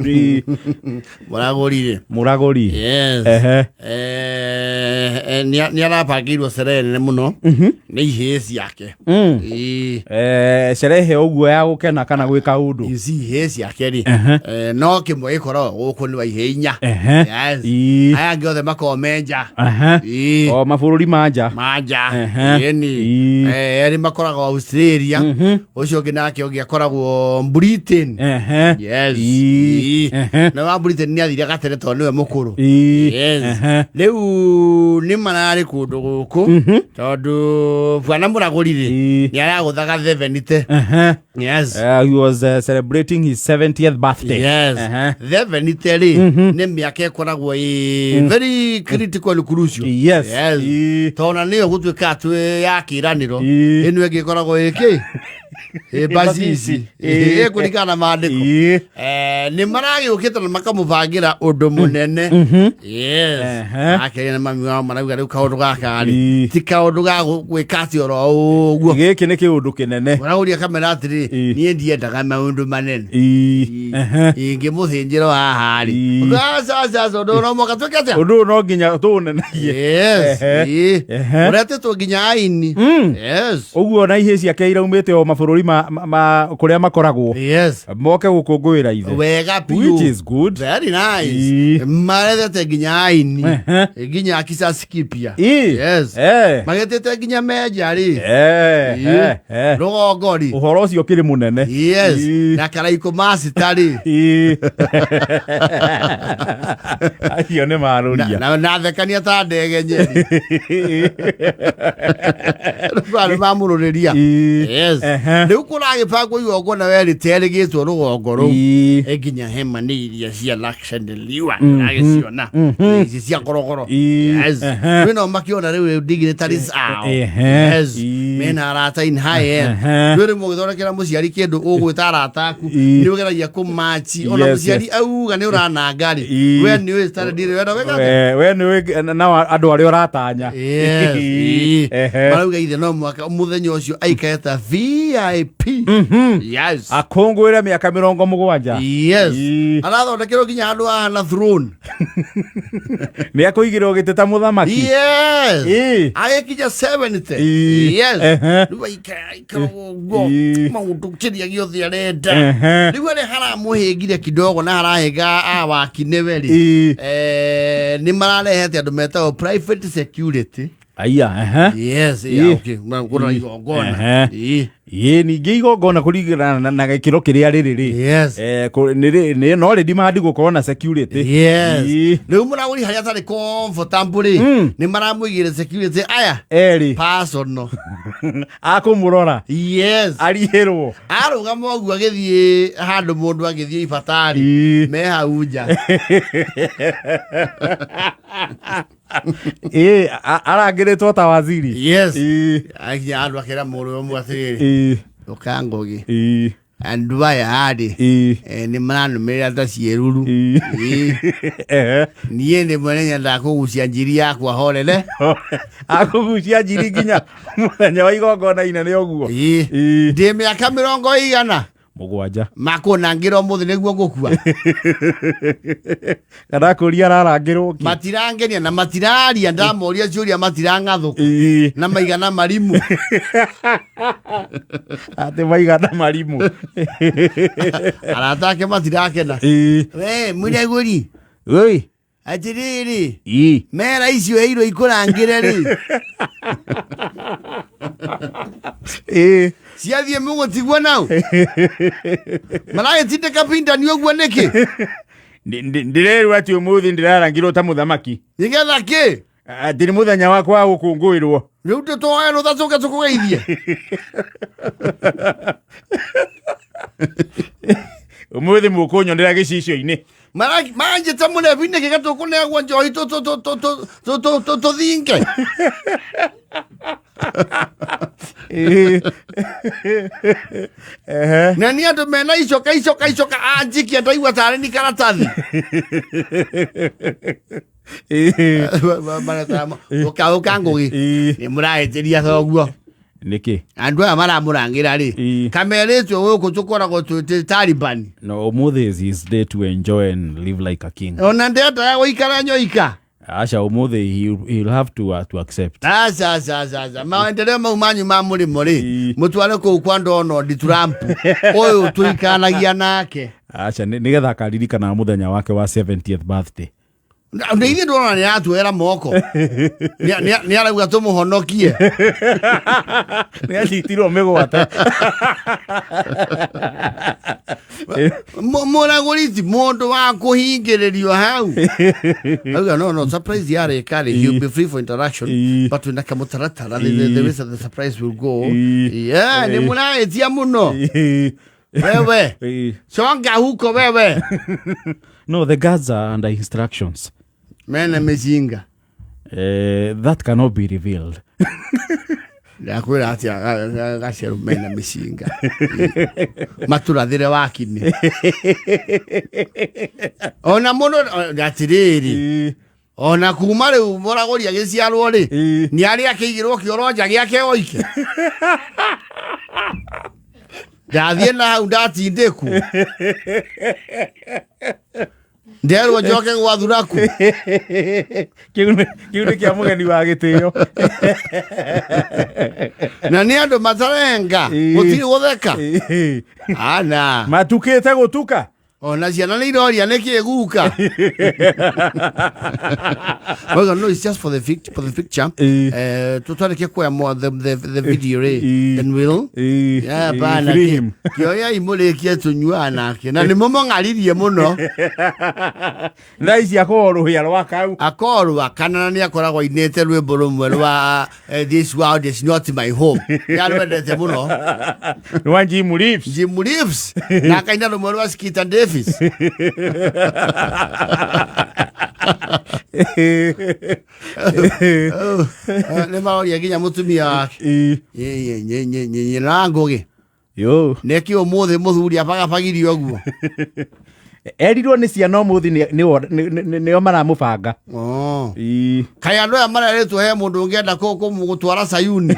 Ĩĩ. Mũragũrire. Mũragũri. Yes. Ehe. Nĩ arabangĩirwo cerehe nene mũno nĩ ihĩĩ ciake. Ĩĩ. Cerehe ũguo ya gũkena kana gwĩka ũndũ? You see, ihĩĩ ciake rĩ, no kĩmwe gĩkoragwo gũkũ nĩ wa ihĩĩ inya. Yes. Aya angĩ othe makoragwo me nja. Ĩĩ. O mabũrũri ma nja. Manja. Ĩni. Erĩ makoragwo Australia, ũcio ũngĩ nake ũngĩ akoragwo Britain. Yes. Ĩĩ. Na wa Britain nĩ athire gatene tondũ nĩwe mũkũrũ. Yes. Rĩu nĩ mararĩ kũndũ gũkũ tondũ bwana mũragũri rĩ, nĩ aragũthaga 70. Yes. He was celebrating his 70th birthday. Yes. 70 rĩ, nĩ mĩaka ĩkoragwo ĩ very critical and crucial. Yes. Tondũ nĩyo gũtuĩka atĩ ya kĩranĩro. Ĩno ĩngĩ ĩkoragwo ĩkĩ ĩ bacici ĩkũringana na maandĩko. Nĩ maragĩũkĩte na makamũbangĩra ũndũ mũnene. Yes. Akeria na mami wao marauga rĩu kaũndũ gaka rĩ, ti kaũndũ ga gwĩka atĩ oro ũguo. Gĩkĩ nĩ kĩũndũ kĩnene. Ũrauria kamera atĩrĩ, niĩ ndiendaga maũndũ manene. Ingĩmũthĩnjĩra haha rĩ, aca aca aca, ũndũ ũyũ no mũhaka twĩke atĩa? Ũndũ ũyũ no nginya tũũnenagie. Yes. Ũretĩtwo nginya aini. Yes. Ũguo na ihĩĩ ciake iraumĩte o mabũrũri ma kũrĩa makoragwo. Yes. Moke gũkũngũĩra ithe. Wega biũ. Which is good. Very nice. Marethete nginya aini. Nginya kisasi kipya. Yes. Magetĩte nginya menja rĩ. Rũgongo rĩ. Ũhoro ũcio ũkĩrĩ mũnene. Yes. Na karaikũ macita rĩ. Acio nĩ marũria. Na thekania ta ndege nyeri. Rĩu mamũrũrĩria. Yes. Rĩu kũragĩbangwo igongona werĩte rĩgĩtwo rũgongo rũu. Nginya hema nĩ iria cia Chandelier agĩciona ici cia korokoro. Yes. Rĩu nao makĩona rĩu dignitaries ao. Yes. Mena arata in high end. Rĩu rĩmwe ũgĩthondekera mũciari kĩndũ ũgwĩta arata aku, nĩ ũgeragia kũmachi ona mũciari auga nĩ ũrananga rĩ, we nĩ ũĩ standard ĩrĩa ũrenda gwĩka atĩa? We nĩ ũĩ nao andũ arĩa ũratanya. Yes. Marauga ithe no mwaka mũthenya ũcio aikare ta VIP. Yes. Akũngũĩre mĩaka 70. Yes. Arathondekerwo nginya handũ haha na throne. Nĩ akũigĩrwo gĩtĩ ta mũthamaki. Yes. Agĩkinya 70. Yes. Rĩu aikara aikara ũguo maũndũ kĩrĩa gĩothe arenda. Rĩu harĩa haramũhĩngire kidogo na harahĩnga awaki nĩwe rĩ, nĩ mararehete andũ metagwo private security. Aya, ehe. Yes, yeah, okay. Kuna igongona. Ĩĩ, ningĩ igongona kũringana na gĩkĩro kĩrĩa rĩrĩ rĩ. Yes. No rĩ demand gũkorwo na security. Yes. Rĩu mũragũri harĩa atarĩ comfortable rĩ, nĩ maramũigĩre security aya. Erĩ. Personal. Akũmũrora. Yes. Arihĩrwo. Arũgama ũguo agĩthiĩ handũ mũndũ agĩthiĩ ibatari. Me hau nja. Ĩĩ, arangĩrĩtwo ta waziri. Yes. Akinya handũ akĩra mũrũ ũmwe atĩrĩrĩ, ũka Ngũgĩ. Andũ aya rĩ, nĩ maranũmĩrĩra ta ciĩruru. Niĩ rĩmwe nĩ nyendaga kũgucia njiri yakwa horere. Akũgucia njiri nginya mũthenya wa igongona inene ũguo. Ndĩ mĩaka mĩrongo igana 7. Makũnangĩra ũmũthĩ nĩguo ngũkua. Kana kũria ararangĩrwo kĩ? Matirangenia na matiraria, ndamoria ciũria matirang'athũka. Na maigana marimũ. Atĩ maigana marimũ. Arata ake matirakena. We mũragũri. Oi. Atĩrĩrĩ. Mera icio heirwo ikũrangĩre rĩ. Ciathiĩ mũgũtigwo nau. Maragĩtindĩka bindani ũguo nĩkĩ? Ndĩrerwo atĩ ũmũthĩ ndĩrarangirwo ta mũthamaki. Nĩgetha kĩ? Atĩ nĩ mũthenya wakwa wa gũkũngũĩrwo. Rĩu tũtwoe rũtha tũke tũkũgeithie. Ũmũthĩ mũkũnyonera gĩcicio-inĩ. Manjĩte mũrebi nĩkĩ gatũkũneagwo njohi tũthinge. Na nĩ andũ mena icoka icoka icoka anjikia ndaigua tarĩ ni karatathi. Ũka Ngũgĩ, nĩ mũrahĩtĩria thoguo. Nĩkĩ? Andũ aya maramũrangĩra rĩ, kamerĩtwo gũkũ tũkoragwo twĩtĩ Taliban. No, ũmũthĩ is his day to enjoy and live like a king. Ona ndendaga gũikara nyoika. Aca, ũmũthĩ he'll have to accept. Aca, aca, aca, aca, maendeleo mau manyu ma mũrĩmo rĩ, mũtware kũu kwa Donald Trump. Ũyũ tũikanagia nake. Aca, nĩgetha akaririkana mũthenya wake wa 70th birthday. Nĩ ithuĩ ndĩrona nĩ aratuoera moko. Nĩ arauga tũmũhonokie. Nĩ anyitirwo mĩgwate. Mũragũri ti mũndũ wa kũhingĩrĩrio hau. Auga no surprise yarĩka rĩ, he'll be free for interaction, but wĩna kamũtaratara, the way that the surprise will go. Yeah, nĩ mũrahĩtia mũno. Wewe, songa huko wewe. No, the guards are under instructions. Mena mĩcinga. That cannot be revealed. Ndakwĩra atĩa, gacerũ, mena mĩcinga matũrathĩre wakini ona mũndũ atĩrĩrĩ, ona kuma rĩu mũragũri agĩciarwo rĩ, nĩ arĩ akĩigĩrwo kĩoro nja gĩake oike. Ndathiĩ na hau ndatindĩkwo, nderwo njoke gwa thuraku. Kĩu nĩ kĩa mũgeni wa gĩtĩo. Na nĩ andũ matarenga. Gũtirĩ gũtheka ana. Matukĩte gũtuka. Ona ciana nĩ iroria nĩkĩ guka. Well, no, it's just for the picture. Tutwarĩkie kuoya the video rĩ, then we'll yeah, bana. Free him. Kĩoya imũrĩkie tũnyuaga nake na nĩ mũmũng'aririe mũno. Thaa ici akorwo rũhĩa rwa kau. Akorwa kana nĩ akoragwo ainĩte rwĩmbo rũmwe rwa "This World Is Not My Home", nĩ arwendete mũno. Nĩ wa Jim Reeves. Jim Reeves, na akaina rũmwe rwa Skeeter Davis. Nĩ maroria nginya mũtumia wake, nyina wa Ngũgĩ. Yo. Nĩkĩ ũmũthĩ mũthuri abagabagirie ũguo? Erirwo nĩ ciana ũmũthĩ nĩo maramũbanga. Oh. Kaĩ andũ aya marerĩtwo he mũndũ ũngĩenda gũtwara Sayuni?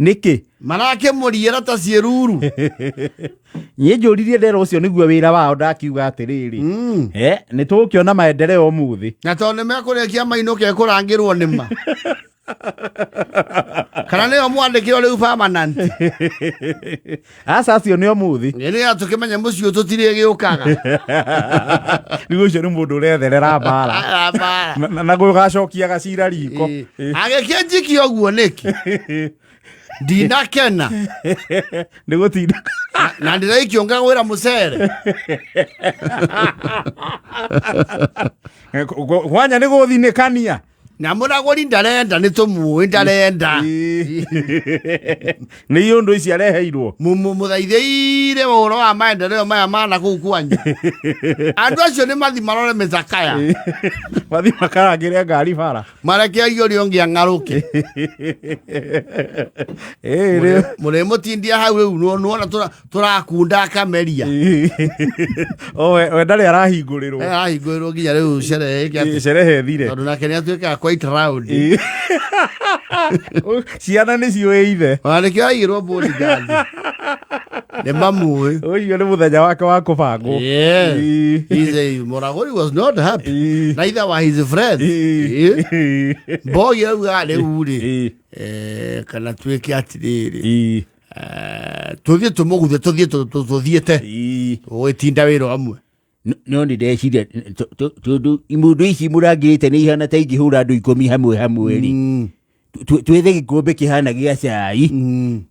Nĩkĩ? Marakĩmũriĩra ta ciĩruru. Niĩ njũririe, ndera ũcio nĩguo wĩra wao, ndakiuga atĩrĩrĩ, nĩ tũgũkĩona maendeleo ũmũthĩ. Na tondũ nĩ mekũrĩkia mainũke kũrangĩrwo nĩma kana nĩo mwandĩkĩro rĩu permanent. Aca, acio nĩ ũmũthĩ. Nĩgetha tũkĩmenye mũciĩ ũyũ tũtirĩ gĩũkaga. Rĩu ũcio nĩ mũndũ ũretherera mbara. Mbara. Na gũgacokia gacira riko. Agĩkĩnjikia ũguo nĩkĩ? Ndinakena. Nĩ gũtinda. Na ndĩraikio ngagwĩra mũcere. Kwanya nĩ gũthinĩkania. Na mũragũri ndarenda, nĩ tũmũĩ ndarenda. Nĩ iũndũ ici areheirwo. Mũthaithĩire ũhoro wa maendeleo maya mana kũu kwanyu. Andũ acio nĩ mathi marore mĩcakaya. Mathi makarangĩre ngari bara. Mareke ũrĩa ũngĩ ang'arũke. Mũrĩmũtindia hau rĩu nĩwona tũrakunda akameria. O we ndarĩ arahingũrĩrwo. Arahingũrĩrwo nginya rĩu sherehe ĩke atĩ? Sherehe thire. Tondũ nake nĩ atuĩkaga quite round. Ciana nĩ ciũĩ ithe. Ona nĩkĩo aigĩrwo bodyguard, nĩ mamũĩ. Ũcio nĩ mũthenya wake wa kũbangwo. Yeah. He's a Muraguri was not happy. Neither were his friends. Mbogi auga rĩu rĩ, kana tuĩke atĩrĩrĩ, tũthiĩ tũmũguthe, tũthiĩ tũthiĩte ũgĩtinda wĩra amwe. No nĩ ndeciria tondũ imũndũ ici mũrangĩrĩte nĩ ihana ta ingĩhũra andũ 10 hamwe hamwe rĩ, twethe gĩkombe kĩhana gĩa cai,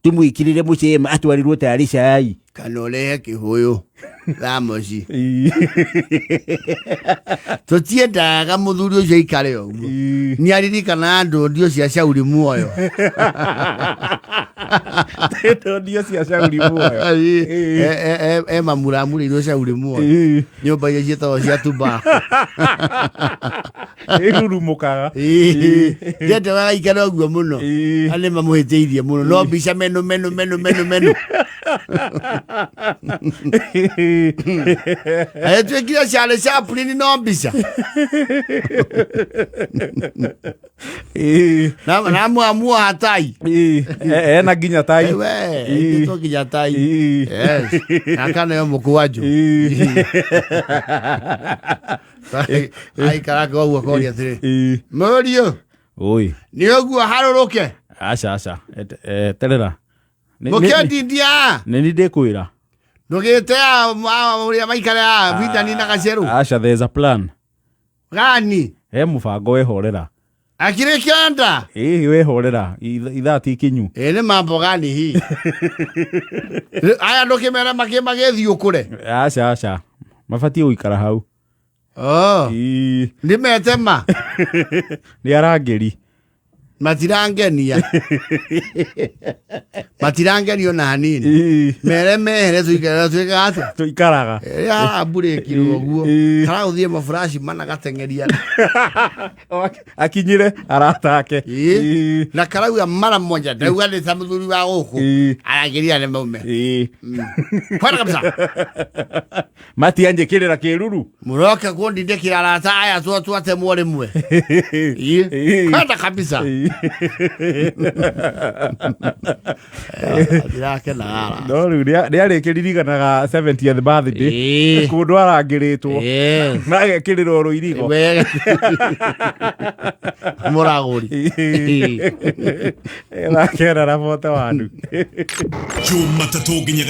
tũmwĩkĩrĩre mũcema atwarĩrwo tarĩ cai. Kana ũrehe kĩhũyũ thamoci. Tũtiendaga mũthuri ũcio aikare ũguo. Nĩ aririkana ndũndio cia Shauri Muoyo. Ndio cia Shauri Muoyo. E mamuramurĩirwo Shauri Muoyo, nyũmba iria ciĩtagwo cia tubako. Ĩrurumũkaga. Ndiendaga aikare ũguo mũno. Nĩ mamũhĩtĩirie mũno, no mbica menu menu menu menu menu. Agĩtuĩkire Charlie Chaplin no mbica. Na namuamua tai. Ena nginya tai. We, ĩkĩtwo nginya tai. Yes. Akaneo mũkwanjũ. Aikara ũguo akoria atĩrĩ. Mũriũ, Oi. nĩ ũguo harũrũke. Aca aca. Terera. Mũkĩndindia. Nĩ ni ndĩkwĩra. Ndũgĩte ũrĩa maikare a Vitani na Gacerũ. Aca, there's a plan. Gani? He mũbango wehorera. Akĩrĩ kĩanda. Ĩĩ wehorera. Ithaa ti ikinyu. Ĩ nĩ mambo gani hii? Aya ndũkĩmere magĩthiĩ ũkũre. Aca aca. Mabatiĩ gũikara hau. Oh. Ĩĩ. Nĩ metema. Nĩ arangĩri. Matirangenia. Matirangenia ona hanini. Ĩĩ. Mere mehere tũikare twĩkaga atĩa? Tũikaraga. Rĩrĩa arambũrĩkirwo ũguo Ĩĩ. karagũthiĩ maburaci mana gateng'eria Akinyire arata ake. Ĩĩ. Ĩĩ. Na karauga mara moja ndauga nĩ ta mũthuri wa gũkũ Ĩĩ. arangĩria nĩ maume Ĩĩ. kwenda kabisa Matianjĩkĩrĩra kĩruru. Mũroke kũndindĩkĩra arata aya twatemwo rĩmwe. Ĩĩ. Ĩĩ. Kwenda kabisa. Ĩĩ. Ndirakenaga. No rĩu nĩ arĩkĩririkanaga 70th birthday Ĩĩ. kũndũ arangĩrĩtwo Ĩĩ. na agekĩrĩrwo rũirigo. Wega. Mũragũri. Rakera na bote wandu. Jumatatũ nginya.